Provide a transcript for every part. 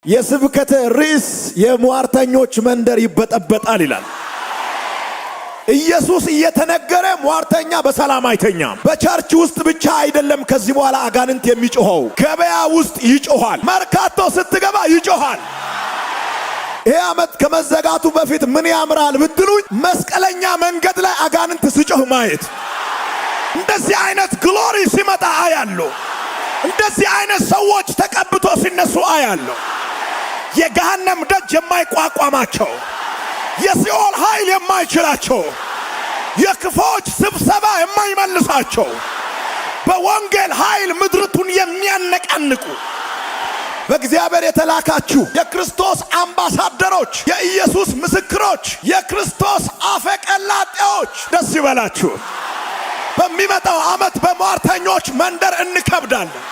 የስብከተ ርዕስ የሟርተኞች መንደር ይበጠበጣል ይላል። ኢየሱስ እየተነገረ ሟርተኛ በሰላም አይተኛም። በ church ውስጥ ብቻ አይደለም ከዚህ በኋላ አጋንንት የሚጮኸው፣ ገበያ ውስጥ ይጮኻል። መርካቶ ስትገባ ይጮኻል። ይሄ ዓመት ከመዘጋቱ በፊት ምን ያምራል ብትሉኝ መስቀለኛ መንገድ ላይ አጋንንት ሲጮህ ማየት። እንደዚህ አይነት glory ሲመጣ አያለሁ። እንደዚህ አይነት ሰዎች ተቀብቶ ሲነሱ አያለሁ። የገሃነም ደጅ የማይቋቋማቸው፣ የሲኦል ኃይል የማይችላቸው፣ የክፉዎች ስብሰባ የማይመልሳቸው፣ በወንጌል ኃይል ምድርቱን የሚያነቃንቁ፣ በእግዚአብሔር የተላካችሁ የክርስቶስ አምባሳደሮች፣ የኢየሱስ ምስክሮች፣ የክርስቶስ አፈቀላጤዎች ደስ ይበላችሁ። በሚመጣው ዓመት በሟርተኞች መንደር እንከብዳለን።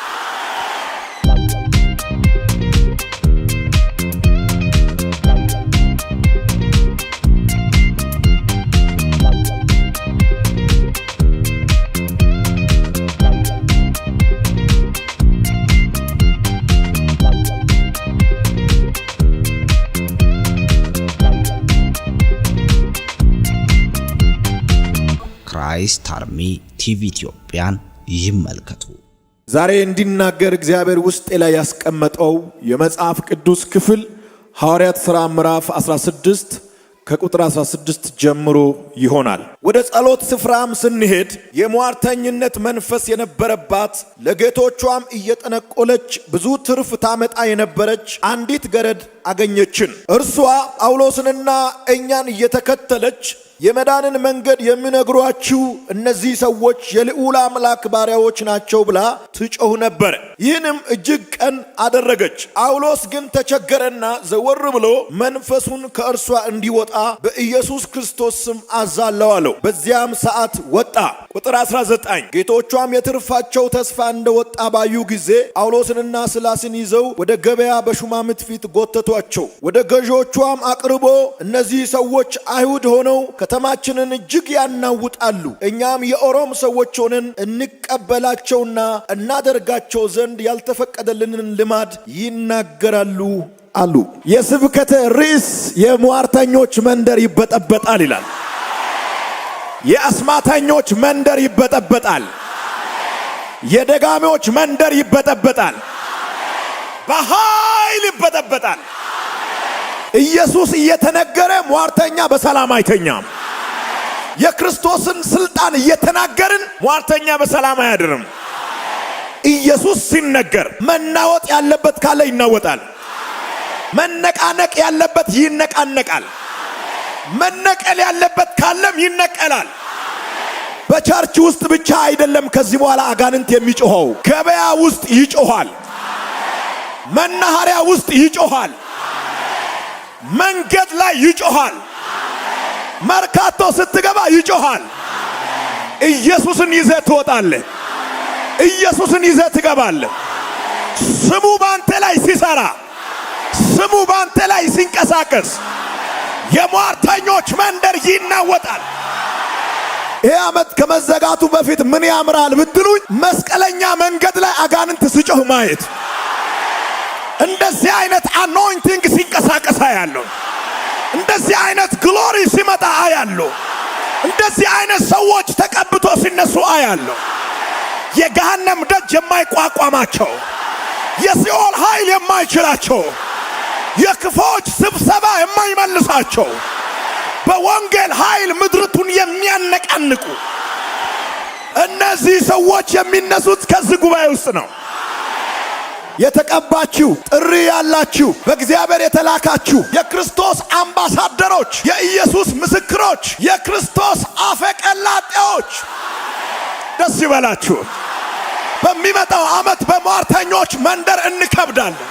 Christ Army TV ኢትዮጵያን ይመልከቱ። ዛሬ እንዲናገር እግዚአብሔር ውስጤ ላይ ያስቀመጠው የመጽሐፍ ቅዱስ ክፍል ሐዋርያት ሥራ ምዕራፍ 16 ከቁጥር 16 ጀምሮ ይሆናል። ወደ ጸሎት ስፍራም ስንሄድ የሟርተኝነት መንፈስ የነበረባት፣ ለጌቶቿም እየጠነቆለች ብዙ ትርፍ ታመጣ የነበረች አንዲት ገረድ አገኘችን። እርሷ ጳውሎስንና እኛን እየተከተለች የመዳንን መንገድ የሚነግሯችሁ እነዚህ ሰዎች የልዑል አምላክ ባሪያዎች ናቸው ብላ ትጮህ ነበር። ይህንም እጅግ ቀን አደረገች። ጳውሎስ ግን ተቸገረና ዘወር ብሎ መንፈሱን ከእርሷ እንዲወጣ በኢየሱስ ክርስቶስ ስም አዛለው አለው። በዚያም ሰዓት ወጣ። ቁጥር 19 ጌቶቿም የትርፋቸው ተስፋ እንደወጣ ባዩ ጊዜ ጳውሎስንና ሲላስን ይዘው ወደ ገበያ በሹማምት ፊት ጎተቷቸው። ወደ ገዦቿም አቅርቦ እነዚህ ሰዎች አይሁድ ሆነው ከተማችንን እጅግ ያናውጣሉ። እኛም የኦሮም ሰዎች ሆነን እንቀበላቸውና እናደርጋቸው ዘንድ ያልተፈቀደልንን ልማድ ይናገራሉ አሉ። የስብከተ ርዕስ የሟርተኞች መንደር ይበጠበጣል ይላል። የአስማተኞች መንደር ይበጠበጣል። የደጋሚዎች መንደር ይበጠበጣል። በኃይል ይበጠበጣል። ኢየሱስ እየተነገረ ሟርተኛ በሰላም አይተኛም። የክርስቶስን ስልጣን እየተናገርን ሟርተኛ በሰላም አያድርም። ኢየሱስ ሲነገር መናወጥ ያለበት ካለ ይናወጣል። መነቃነቅ ያለበት ይነቃነቃል። መነቀል ያለበት ካለም ይነቀላል። በ church ውስጥ ብቻ አይደለም ከዚህ በኋላ አጋንንት የሚጮኸው፣ ገበያ ውስጥ ይጮኻል። መናኸሪያ ውስጥ ይጮኻል። መንገድ ላይ ይጮኻል። መርካቶ ስትገባ ይጮኻል። ኢየሱስን ይዘህ ትወጣለህ። ኢየሱስን ይዘህ ትገባለህ። ስሙ ባንተ ላይ ሲሰራ፣ ስሙ ባንተ ላይ ሲንቀሳቀስ የሟርተኞች መንደር ይናወጣል። ይሄ ዓመት ከመዘጋቱ በፊት ምን ያምራል ብትሉኝ መስቀለኛ መንገድ ላይ አጋንንት ሲጮህ ማየት፣ እንደዚህ አይነት anointing ሲንቀሳቀስ አያለሁ። እንደዚህ አይነት glory ሲመጣ አያለሁ። እንደዚህ አይነት ሰዎች ተቀብቶ ሲነሱ አያለሁ። የገሃነም ደጅ የማይቋቋማቸው፣ የሲኦል ኃይል የማይችላቸው፣ የክፉዎች ስብሰባ የማይመልሳቸው፣ በወንጌል ኃይል ምድርቱን የሚያነቃንቁ እነዚህ ሰዎች የሚነሱት ከዚህ ጉባኤ ውስጥ ነው። የተቀባችሁ፣ ጥሪ ያላችሁ፣ በእግዚአብሔር የተላካችሁ የክርስቶስ አምባሳደሮች፣ የኢየሱስ ምስክሮች፣ የክርስቶስ አፈቀላጤዎች ደስ ይበላችሁ። በሚመጣው ዓመት በሟርተኞች መንደር እንከብዳለን።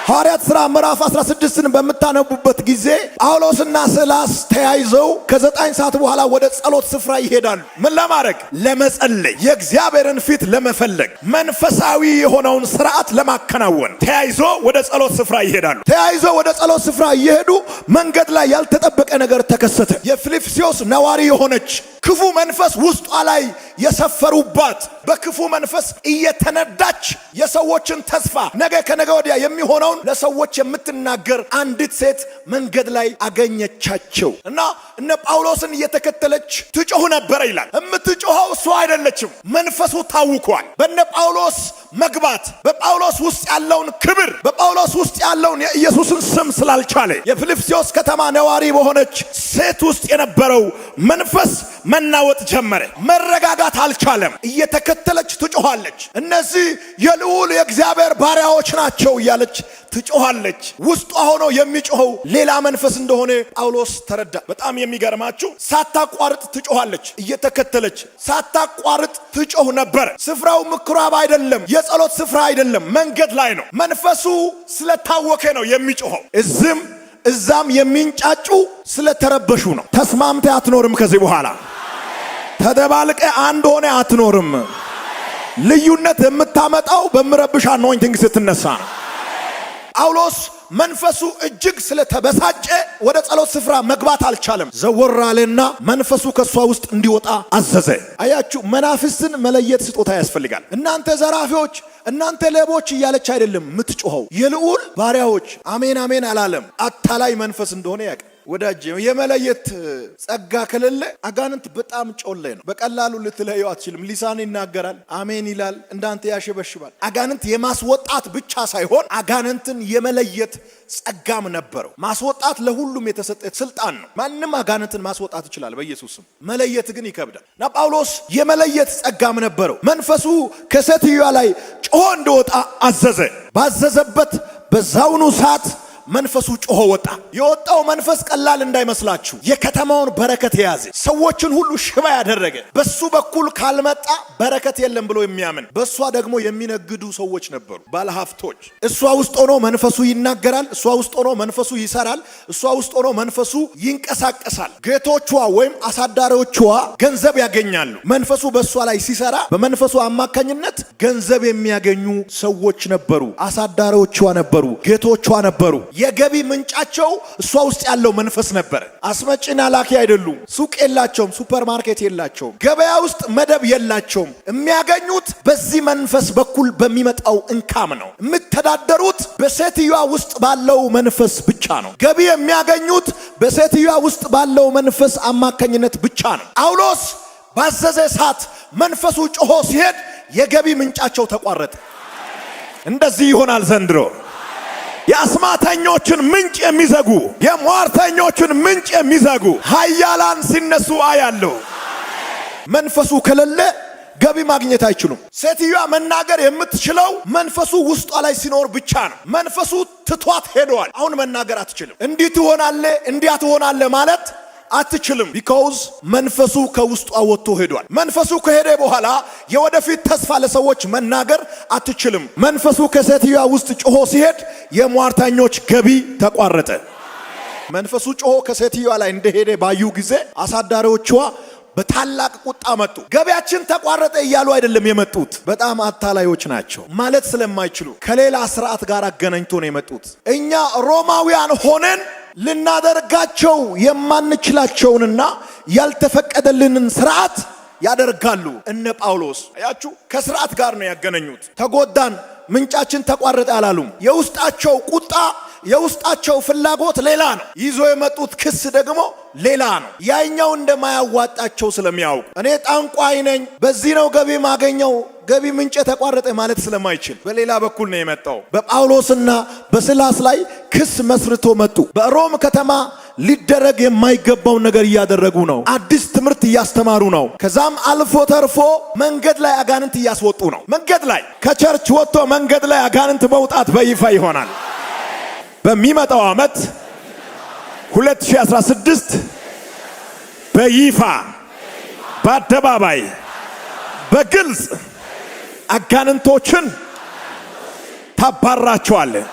ሐዋርያት ሥራ ምዕራፍ 16ን በምታነቡበት ጊዜ ጳውሎስና ሲላስ ተያይዘው ከ9 ሰዓት በኋላ ወደ ጸሎት ስፍራ ይሄዳሉ። ምን ለማድረግ? ለመጸለይ፣ የእግዚአብሔርን ፊት ለመፈለግ፣ መንፈሳዊ የሆነውን ስርዓት ለማከናወን ተያይዞ ወደ ጸሎት ስፍራ ይሄዳሉ። ተያይዞ ወደ ጸሎት ስፍራ እየሄዱ መንገድ ላይ ያልተጠበቀ ነገር ተከሰተ። የፊልጵስዩስ ነዋሪ የሆነች ክፉ ክፉ መንፈስ ውስጧ ላይ የሰፈሩባት፣ በክፉ መንፈስ እየተነዳች የሰዎችን ተስፋ፣ ነገ ከነገ ወዲያ የሚሆነውን ለሰዎች የምትናገር አንዲት ሴት መንገድ ላይ አገኘቻቸው እና እነ ጳውሎስን እየተከተለች ትጮህ ነበረ ይላል። የምትጮኸው እሷ አይደለችም፣ መንፈሱ ታውኳል። በነ ጳውሎስ መግባት፣ በጳውሎስ ውስጥ ያለውን ክብር፣ በጳውሎስ ውስጥ ያለውን የኢየሱስን ስም ስላልቻለ የፊልጵስዩስ ከተማ ነዋሪ በሆነች ሴት ውስጥ የነበረው መንፈስ መናወጥ ጀመረ። መረጋጋት አልቻለም። እየተከተለች ትጮኻለች። እነዚህ የልዑል የእግዚአብሔር ባሪያዎች ናቸው እያለች ትጮኻለች። ውስጧ ሆኖ የሚጮኸው ሌላ መንፈስ እንደሆነ ጳውሎስ ተረዳ። በጣም የሚገርማችሁ ሳታቋርጥ ትጮኻለች። እየተከተለች ሳታቋርጥ ትጮህ ነበር። ስፍራው ምኩራብ አይደለም፣ የጸሎት ስፍራ አይደለም፣ መንገድ ላይ ነው። መንፈሱ ስለታወከ ነው የሚጮኸው። እዝም እዛም የሚንጫጩ ስለተረበሹ ነው። ተስማምተ አትኖርም። ከዚህ በኋላ ተደባልቀ አንድ ሆነ አትኖርም። ልዩነት የምታመጣው በምረብሽ anointing ስትነሳ ነው። ጳውሎስ መንፈሱ እጅግ ስለተበሳጨ ወደ ጸሎት ስፍራ መግባት አልቻለም። ዘወር አለና መንፈሱ ከእሷ ውስጥ እንዲወጣ አዘዘ። አያችሁ፣ መናፍስትን መለየት ስጦታ ያስፈልጋል። እናንተ ዘራፊዎች፣ እናንተ ሌቦች እያለች አይደለም የምትጮኸው። የልዑል ባሪያዎች አሜን አሜን አላለም። አታላይ መንፈስ እንደሆነ ያውቅ። ወዳጅ፣ የመለየት ጸጋ ከሌለ አጋንንት በጣም ጮሌ ነው። በቀላሉ ልትለየው አትችልም። ሊሳን ይናገራል፣ አሜን ይላል፣ እንዳንተ ያሸበሽባል። አጋንንት የማስወጣት ብቻ ሳይሆን አጋንንትን የመለየት ጸጋም ነበረው። ማስወጣት ለሁሉም የተሰጠ ስልጣን ነው። ማንም አጋንንትን ማስወጣት ይችላል በኢየሱስ ስም። መለየት ግን ይከብዳል። እና ጳውሎስ የመለየት ጸጋም ነበረው። መንፈሱ ከሴትዮዋ ላይ ጮሆ እንደወጣ አዘዘ። ባዘዘበት በዛውኑ ሰዓት መንፈሱ ጮሆ ወጣ። የወጣው መንፈስ ቀላል እንዳይመስላችሁ የከተማውን በረከት የያዘ፣ ሰዎችን ሁሉ ሽባ ያደረገ፣ በሱ በኩል ካልመጣ በረከት የለም ብሎ የሚያምን፣ በእሷ ደግሞ የሚነግዱ ሰዎች ነበሩ፣ ባለሀብቶች። እሷ ውስጥ ሆኖ መንፈሱ ይናገራል። እሷ ውስጥ ሆኖ መንፈሱ ይሰራል። እሷ ውስጥ ሆኖ መንፈሱ ይንቀሳቀሳል። ጌቶቿ ወይም አሳዳሪዎቿ ገንዘብ ያገኛሉ። መንፈሱ በእሷ ላይ ሲሰራ በመንፈሱ አማካኝነት ገንዘብ የሚያገኙ ሰዎች ነበሩ። አሳዳሪዎቿ ነበሩ፣ ጌቶቿ ነበሩ። የገቢ ምንጫቸው እሷ ውስጥ ያለው መንፈስ ነበር። አስመጪና ላኪ አይደሉም። ሱቅ የላቸውም፣ ሱፐር ማርኬት የላቸውም፣ ገበያ ውስጥ መደብ የላቸውም። የሚያገኙት በዚህ መንፈስ በኩል በሚመጣው income ነው። የሚተዳደሩት በሴትዮዋ ውስጥ ባለው መንፈስ ብቻ ነው። ገቢ የሚያገኙት በሴትዮዋ ውስጥ ባለው መንፈስ አማካኝነት ብቻ ነው። ጳውሎስ ባዘዘ ሰዓት መንፈሱ ጮሆ ሲሄድ የገቢ ምንጫቸው ተቋረጠ። እንደዚህ ይሆናል ዘንድሮ። የአስማተኞችን ምንጭ የሚዘጉ፣ የሟርተኞችን ምንጭ የሚዘጉ ኃያላን ሲነሱ አያለሁ። መንፈሱ ከሌለ ገቢ ማግኘት አይችሉም። ሴትዮዋ መናገር የምትችለው መንፈሱ ውስጧ ላይ ሲኖር ብቻ ነው። መንፈሱ ትቷት ሄደዋል። አሁን መናገር አትችልም። እንዲህ ትሆናለህ፣ እንዲያ ትሆናለህ ማለት አትችልም። Because መንፈሱ ከውስጧ ወጥቶ ሄዷል። መንፈሱ ከሄደ በኋላ የወደፊት ተስፋ ለሰዎች መናገር አትችልም። መንፈሱ ከሴትዮዋ ውስጥ ጮሆ ሲሄድ የሟርተኞች ገቢ ተቋረጠ። መንፈሱ ጮሆ ከሴትዮዋ ላይ እንደሄደ ባዩ ጊዜ አሳዳሪዎቿ በታላቅ ቁጣ መጡ። ገቢያችን ተቋረጠ እያሉ አይደለም የመጡት፣ በጣም አታላዮች ናቸው ማለት ስለማይችሉ ከሌላ ስርዓት ጋር አገናኝቶ ነው የመጡት። እኛ ሮማውያን ሆነን ልናደርጋቸው የማንችላቸውንና ያልተፈቀደልንን ስርዓት ያደርጋሉ። እነ ጳውሎስ አያችሁ፣ ከስርዓት ጋር ነው ያገናኙት። ተጎዳን፣ ምንጫችን ተቋረጠ አላሉም። የውስጣቸው ቁጣ፣ የውስጣቸው ፍላጎት ሌላ ነው። ይዞ የመጡት ክስ ደግሞ ሌላ ነው። ያኛው እንደማያዋጣቸው ስለሚያውቁ እኔ ጠንቋይ ነኝ፣ በዚህ ነው ገቢ ማገኘው፣ ገቢ ምንጭ ተቋረጠ ማለት ስለማይችል በሌላ በኩል ነው የመጣው። በጳውሎስና በሲላስ ላይ ክስ መስርቶ መጡ። በሮም ከተማ ሊደረግ የማይገባውን ነገር እያደረጉ ነው። አዲስ ትምህርት እያስተማሩ ነው። ከዛም አልፎ ተርፎ መንገድ ላይ አጋንንት እያስወጡ ነው። መንገድ ላይ ከ church ወጥቶ መንገድ ላይ አጋንንት መውጣት በይፋ ይሆናል። በሚመጣው ዓመት 2016 በይፋ በአደባባይ በግልጽ አጋንንቶችን ታባራቸዋለህ።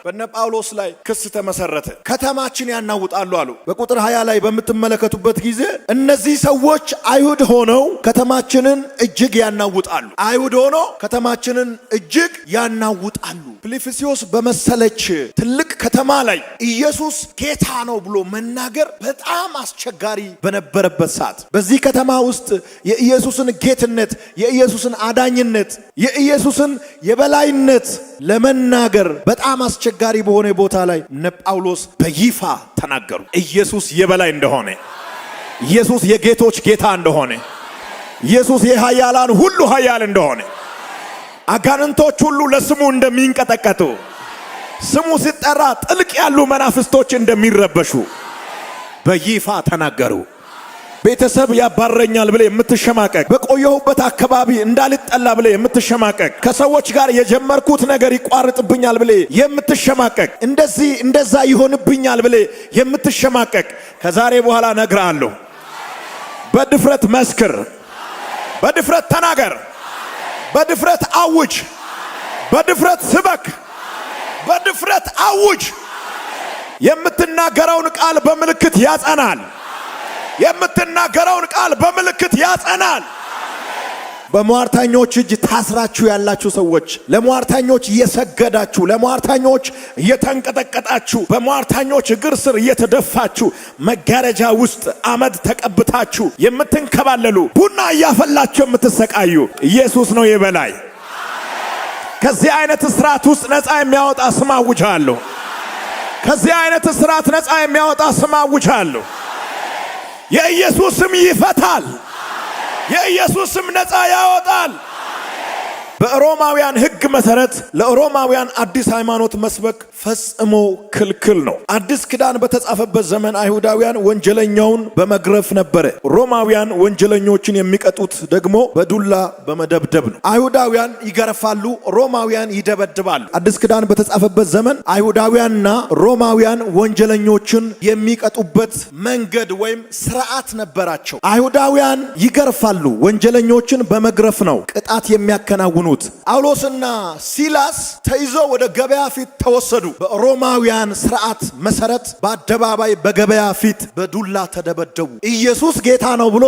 በነ ጳውሎስ ላይ ክስ ተመሰረተ። ከተማችን ያናውጣሉ አሉ። በቁጥር 20 ላይ በምትመለከቱበት ጊዜ እነዚህ ሰዎች አይሁድ ሆነው ከተማችንን እጅግ ያናውጣሉ። አይሁድ ሆኖ ከተማችንን እጅግ ያናውጣሉ። ፊልጵስዩስ በመሰለች ትልቅ ከተማ ላይ ኢየሱስ ጌታ ነው ብሎ መናገር በጣም አስቸጋሪ በነበረበት ሰዓት በዚህ ከተማ ውስጥ የኢየሱስን ጌትነት፣ የኢየሱስን አዳኝነት፣ የኢየሱስን የበላይነት ለመናገር በጣም አስቸጋሪ በሆነ ቦታ ላይ እነ ጳውሎስ በይፋ ተናገሩ። ኢየሱስ የበላይ እንደሆነ፣ ኢየሱስ የጌቶች ጌታ እንደሆነ፣ ኢየሱስ የኃያላን ሁሉ ኃያል እንደሆነ፣ አጋንንቶች ሁሉ ለስሙ እንደሚንቀጠቀጡ፣ ስሙ ሲጠራ ጥልቅ ያሉ መናፍስቶች እንደሚረበሹ በይፋ ተናገሩ። ቤተሰብ ያባረኛል ብለ የምትሸማቀቅ፣ በቆየሁበት አካባቢ እንዳልጠላ ብለ የምትሸማቀቅ፣ ከሰዎች ጋር የጀመርኩት ነገር ይቋርጥብኛል ብለ የምትሸማቀቅ፣ እንደዚህ እንደዛ ይሆንብኛል ብለ የምትሸማቀቅ፣ ከዛሬ በኋላ እነግርሃለሁ፣ በድፍረት መስክር፣ በድፍረት ተናገር፣ በድፍረት አውጅ፣ በድፍረት ስበክ፣ በድፍረት አውጅ። የምትናገረውን ቃል በምልክት ያጸናል። የምትናገረውን ቃል በምልክት ያጸናል። በሟርተኞች እጅ ታስራችሁ ያላችሁ ሰዎች፣ ለሟርተኞች እየሰገዳችሁ፣ ለሟርተኞች እየተንቀጠቀጣችሁ፣ በሟርተኞች እግር ስር እየተደፋችሁ፣ መጋረጃ ውስጥ አመድ ተቀብታችሁ የምትንከባለሉ፣ ቡና እያፈላችሁ የምትሰቃዩ፣ ኢየሱስ ነው የበላይ። ከዚህ አይነት እስራት ውስጥ ነፃ የሚያወጣ ስም አውጃለሁ። ከዚህ አይነት እስራት ነፃ የሚያወጣ ስም አውጃለሁ። የኢየሱስ ስም ይፈታል። የኢየሱስ ስም ነፃ ያወጣል። በሮማውያን ሕግ መሰረት ለሮማውያን አዲስ ሃይማኖት መስበክ ፈጽሞ ክልክል ነው። አዲስ ኪዳን በተጻፈበት ዘመን አይሁዳውያን ወንጀለኛውን በመግረፍ ነበረ። ሮማውያን ወንጀለኞችን የሚቀጡት ደግሞ በዱላ በመደብደብ ነው። አይሁዳውያን ይገርፋሉ፣ ሮማውያን ይደበድባሉ። አዲስ ኪዳን በተጻፈበት ዘመን አይሁዳውያንና ሮማውያን ወንጀለኞችን የሚቀጡበት መንገድ ወይም ስርዓት ነበራቸው። አይሁዳውያን ይገርፋሉ፣ ወንጀለኞችን በመግረፍ ነው ቅጣት የሚያከናውኑት። ጳውሎስና ሲላስ ተይዘው ወደ ገበያ ፊት ተወሰዱ። በሮማውያን ስርዓት መሰረት በአደባባይ በገበያ ፊት በዱላ ተደበደቡ። ኢየሱስ ጌታ ነው ብሎ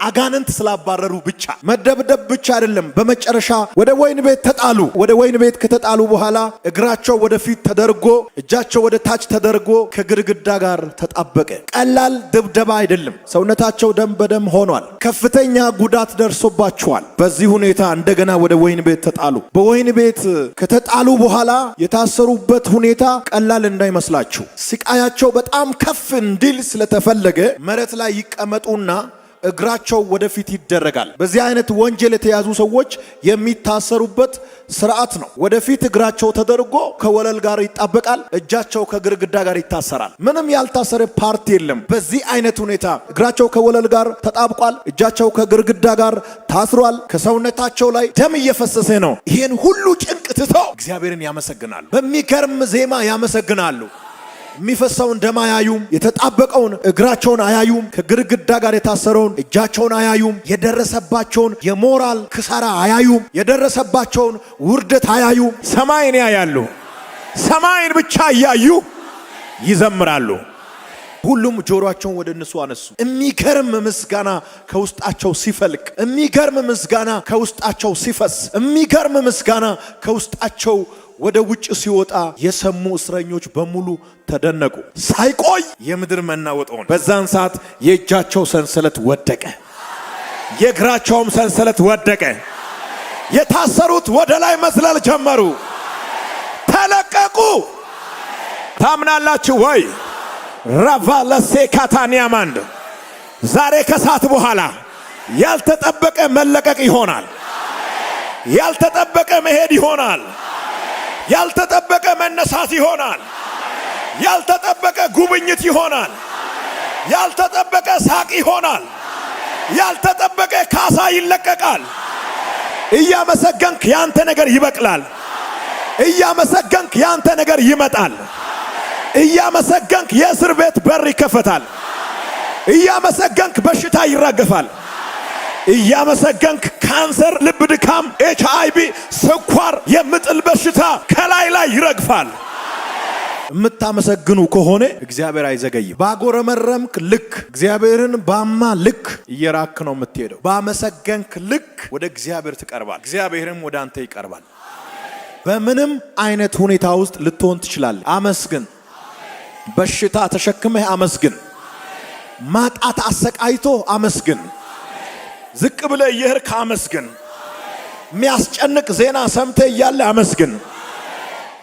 አጋንንት ስላባረሩ ብቻ መደብደብ ብቻ አይደለም። በመጨረሻ ወደ ወይን ቤት ተጣሉ። ወደ ወይን ቤት ከተጣሉ በኋላ እግራቸው ወደፊት ተደርጎ እጃቸው ወደ ታች ተደርጎ ከግድግዳ ጋር ተጣበቀ። ቀላል ድብደባ አይደለም። ሰውነታቸው ደም በደም ሆኗል። ከፍተኛ ጉዳት ደርሶባቸዋል። በዚህ ሁኔታ እንደገና ወደ ወይን ቤት ተጣሉ። በወይን ቤት ከተጣሉ በኋላ የታሰሩበት ሁኔታ ቀላል እንዳይመስላችሁ። ስቃያቸው በጣም ከፍ እንዲል ስለተፈለገ መሬት ላይ ይቀመጡና እግራቸው ወደፊት ይደረጋል። በዚህ አይነት ወንጀል የተያዙ ሰዎች የሚታሰሩበት ስርዓት ነው። ወደፊት እግራቸው ተደርጎ ከወለል ጋር ይጣበቃል። እጃቸው ከግድግዳ ጋር ይታሰራል። ምንም ያልታሰረ part የለም። በዚህ አይነት ሁኔታ እግራቸው ከወለል ጋር ተጣብቋል። እጃቸው ከግድግዳ ጋር ታስሯል። ከሰውነታቸው ላይ ደም እየፈሰሰ ነው። ይህን ሁሉ ጭንቅ ትተው እግዚአብሔርን ያመሰግናሉ። በሚገርም ዜማ ያመሰግናሉ። የሚፈሰውን ደም አያዩም። የተጣበቀውን እግራቸውን አያዩም። ከግድግዳ ጋር የታሰረውን እጃቸውን አያዩም። የደረሰባቸውን የሞራል ክሳራ አያዩም። የደረሰባቸውን ውርደት አያዩም። ሰማይን ያያሉ። ሰማይን ብቻ እያዩ ይዘምራሉ። ሁሉም ጆሮአቸውን ወደ እነሱ አነሱ። የሚገርም ምስጋና ከውስጣቸው ሲፈልቅ፣ የሚገርም ምስጋና ከውስጣቸው ሲፈስ፣ የሚገርም ምስጋና ከውስጣቸው ወደ ውጭ ሲወጣ የሰሙ እስረኞች በሙሉ ተደነቁ። ሳይቆይ የምድር መናወጥ ሆነ። በዛን ሰዓት የእጃቸው ሰንሰለት ወደቀ፣ የእግራቸውም ሰንሰለት ወደቀ። የታሰሩት ወደ ላይ መዝለል ጀመሩ፣ ተለቀቁ። ታምናላችሁ ወይ? ራቫለሴ ካታኒያማንድ ዛሬ ከሰዓት በኋላ ያልተጠበቀ መለቀቅ ይሆናል። ያልተጠበቀ መሄድ ይሆናል። ያልተጠበቀ መነሳት ይሆናል። ያልተጠበቀ ጉብኝት ይሆናል። ያልተጠበቀ ሳቅ ይሆናል። ያልተጠበቀ ካሳ ይለቀቃል። እያመሰገንክ ያንተ ነገር ይበቅላል። እያመሰገንክ ያንተ ነገር ይመጣል። እያመሰገንክ የእስር ቤት በር ይከፈታል። እያመሰገንክ በሽታ ይራገፋል። እያመሰገንክ ካንሰር፣ ልብ ድካም፣ HIV፣ ስኳር የምጥል በሽታ ከላይ ላይ ይረግፋል። የምታመሰግኑ ከሆነ እግዚአብሔር አይዘገይም። ባጎረመረምክ ልክ፣ እግዚአብሔርን ባማ ልክ እየራክ ነው የምትሄደው። ባመሰገንክ ልክ ወደ እግዚአብሔር ትቀርባል፣ እግዚአብሔርም ወደ አንተ ይቀርባል። በምንም አይነት ሁኔታ ውስጥ ልትሆን ትችላለህ። አመስግን። በሽታ ተሸክመህ አመስግን። ማጣት አሰቃይቶ አመስግን። ዝቅ ብለህ እየሄድክ አመስግን። የሚያስጨንቅ ዜና ሰምተህ እያለ አመስግን።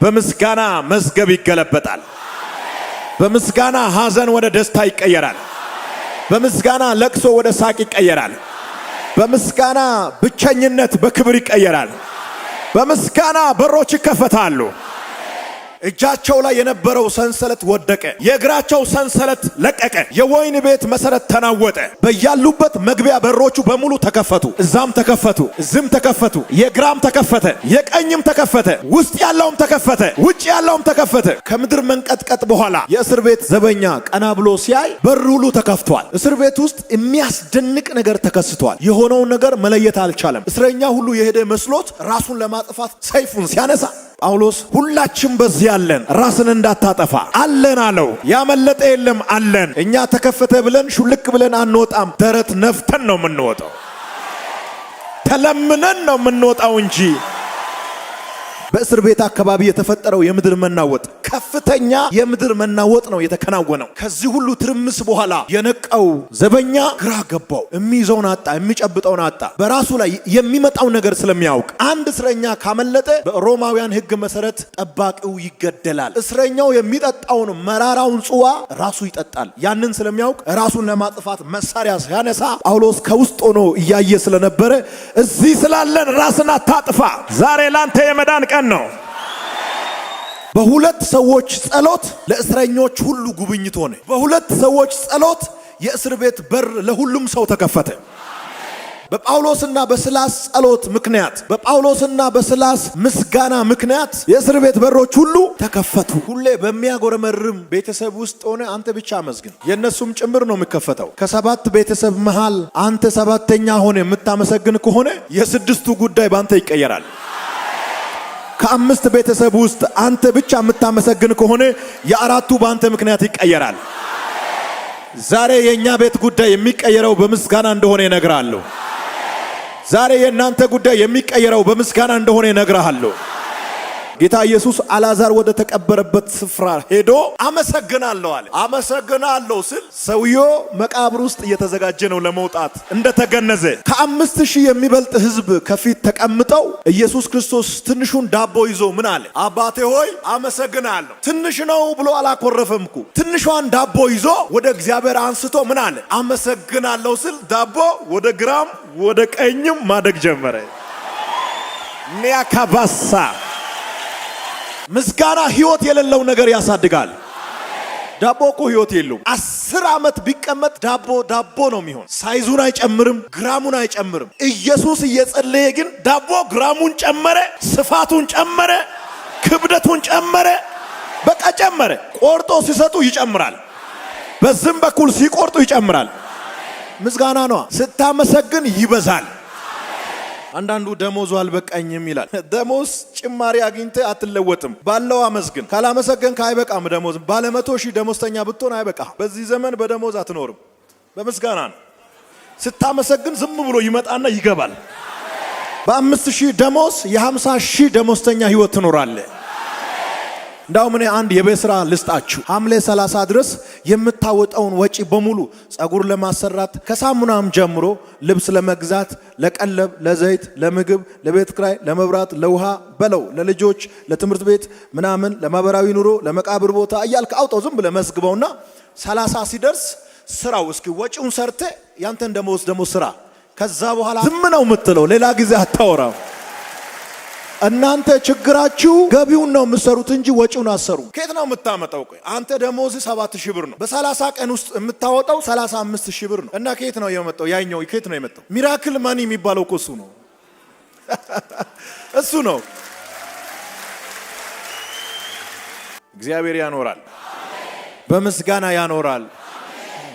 በምስጋና መዝገብ ይገለበጣል። በምስጋና ሐዘን ወደ ደስታ ይቀየራል። በምስጋና ለቅሶ ወደ ሳቅ ይቀየራል። በምስጋና ብቸኝነት በክብር ይቀየራል። በምስጋና በሮች ይከፈታሉ። እጃቸው ላይ የነበረው ሰንሰለት ወደቀ። የእግራቸው ሰንሰለት ለቀቀ። የወህኒ ቤት መሰረት ተናወጠ። በያሉበት መግቢያ በሮቹ በሙሉ ተከፈቱ። እዛም ተከፈቱ፣ እዝም ተከፈቱ። የግራም ተከፈተ፣ የቀኝም ተከፈተ፣ ውስጥ ያለውም ተከፈተ፣ ውጭ ያለውም ተከፈተ። ከምድር መንቀጥቀጥ በኋላ የእስር ቤት ዘበኛ ቀና ብሎ ሲያይ በር ሁሉ ተከፍቷል። እስር ቤት ውስጥ የሚያስደንቅ ነገር ተከስቷል። የሆነውን ነገር መለየት አልቻለም። እስረኛ ሁሉ የሄደ መስሎት ራሱን ለማጥፋት ሰይፉን ሲያነሳ ጳውሎስ ሁላችን በዚህ አለን፣ ራስን እንዳታጠፋ አለን አለው። ያመለጠ የለም አለን። እኛ ተከፈተ ብለን ሹልክ ብለን አንወጣም። ደረት ነፍተን ነው የምንወጣው፣ ተለምነን ነው የምንወጣው እንጂ። በእስር ቤት አካባቢ የተፈጠረው የምድር መናወጥ ከፍተኛ የምድር መናወጥ ነው የተከናወነው። ከዚህ ሁሉ ትርምስ በኋላ የነቃው ዘበኛ ግራ ገባው። የሚይዘውን አጣ፣ የሚጨብጠውን አጣ። በራሱ ላይ የሚመጣው ነገር ስለሚያውቅ አንድ እስረኛ ካመለጠ በሮማውያን ሕግ መሰረት ጠባቂው ይገደላል። እስረኛው የሚጠጣውን መራራውን ጽዋ ራሱ ይጠጣል። ያንን ስለሚያውቅ ራሱን ለማጥፋት መሳሪያ ሲያነሳ ጳውሎስ ከውስጥ ሆኖ እያየ ስለነበረ እዚህ ስላለን ራስን አታጥፋ፣ ዛሬ ላንተ የመዳን ቀን ነው። በሁለት ሰዎች ጸሎት ለእስረኞች ሁሉ ጉብኝት ሆነ። በሁለት ሰዎች ጸሎት የእስር ቤት በር ለሁሉም ሰው ተከፈተ። በጳውሎስና በስላስ ጸሎት ምክንያት፣ በጳውሎስና በስላስ ምስጋና ምክንያት የእስር ቤት በሮች ሁሉ ተከፈቱ። ሁሌ በሚያጎረመርም ቤተሰብ ውስጥ ሆነ አንተ ብቻ አመስግን፣ የእነሱም ጭምር ነው የሚከፈተው። ከሰባት ቤተሰብ መሃል አንተ ሰባተኛ ሆነ የምታመሰግን ከሆነ የስድስቱ ጉዳይ በአንተ ይቀየራል። ከአምስት ቤተሰብ ውስጥ አንተ ብቻ የምታመሰግን ከሆነ የአራቱ በአንተ ምክንያት ይቀየራል። ዛሬ የእኛ ቤት ጉዳይ የሚቀየረው በምስጋና እንደሆነ ይነግራለሁ። ዛሬ የእናንተ ጉዳይ የሚቀየረው በምስጋና እንደሆነ ይነግራለሁ። ጌታ ኢየሱስ አልዓዛር ወደ ተቀበረበት ስፍራ ሄዶ አመሰግናለሁ አለ። አመሰግናለሁ ስል ሰውየው መቃብር ውስጥ እየተዘጋጀ ነው ለመውጣት እንደተገነዘ። ከ5,000 የሚበልጥ ሕዝብ ከፊት ተቀምጠው ኢየሱስ ክርስቶስ ትንሹን ዳቦ ይዞ ምን አለ? አባቴ ሆይ አመሰግናለሁ። ትንሽ ነው ብሎ አላኮረፈም እኮ። ትንሿን ዳቦ ይዞ ወደ እግዚአብሔር አንስቶ ምን አለ? አመሰግናለሁ ስል ዳቦ ወደ ግራም ወደ ቀኝም ማደግ ጀመረ። ኒያካባሳ ምስጋና ህይወት የሌለው ነገር ያሳድጋል። ዳቦ እኮ ህይወት የለውም። 10 ዓመት ቢቀመጥ ዳቦ ዳቦ ነው የሚሆን። size ኡን አይጨምርም፣ ግራሙን አይጨምርም። ኢየሱስ እየጸለየ ግን ዳቦ ግራሙን ጨመረ፣ ስፋቱን ጨመረ፣ ክብደቱን ጨመረ። በቃ ጨመረ። ቆርጦ ሲሰጡ ይጨምራል። በዝም በኩል ሲቆርጡ ይጨምራል። ምስጋና ነዋ። ስታመሰግን ይበዛል። አንዳንዱ ደሞዙ አልበቃኝም ይላል። ደሞዝ ጭማሪ አግኝተ አትለወጥም። ባለው አመስግን። ካላመሰገንክ አይበቃም። ደሞዝ ባለ 100,000 ደሞዝተኛ ብትሆን አይበቃ። በዚህ ዘመን በደሞዝ አትኖርም፣ በምስጋና ነው። ስታመሰግን ዝም ብሎ ይመጣና ይገባል። በ5,000 ደሞዝ የ50,000 ደሞዝተኛ ህይወት ትኖራለህ። እንዳውም እኔ አንድ የቤት ስራ ልስጣችሁ። ሐምሌ 30 ድረስ የምታወጣውን ወጪ በሙሉ ጸጉር ለማሰራት ከሳሙናም ጀምሮ ልብስ ለመግዛት፣ ለቀለብ፣ ለዘይት፣ ለምግብ፣ ለቤት ክራይ፣ ለመብራት፣ ለውሃ በለው፣ ለልጆች፣ ለትምህርት ቤት ምናምን፣ ለማህበራዊ ኑሮ፣ ለመቃብር ቦታ እያልክ አውጣው። ዝም ብለህ መዝግበውና 30 ሲደርስ ስራው እስኪ ወጪውን ሰርተ ያንተን ደሞዝ ደሞ ስራ። ከዛ በኋላ ዝም ነው የምትለው፣ ሌላ ጊዜ አታወራም። እናንተ ችግራችሁ ገቢውን ነው የምትሰሩት እንጂ ወጪውን አሰሩ። ከየት ነው የምታመጣው? ቆይ አንተ ደሞዝ 7,000 ብር ነው። በ30 ቀን ውስጥ የምታወጣው 35,000 ብር ነው። እና ከየት ነው የመጣው? ያኛው ከየት ነው የመጣው? miracle money የሚባለው እኮ እሱ ነው፣ እሱ ነው። እግዚአብሔር ያኖራል፣ በምስጋና ያኖራል።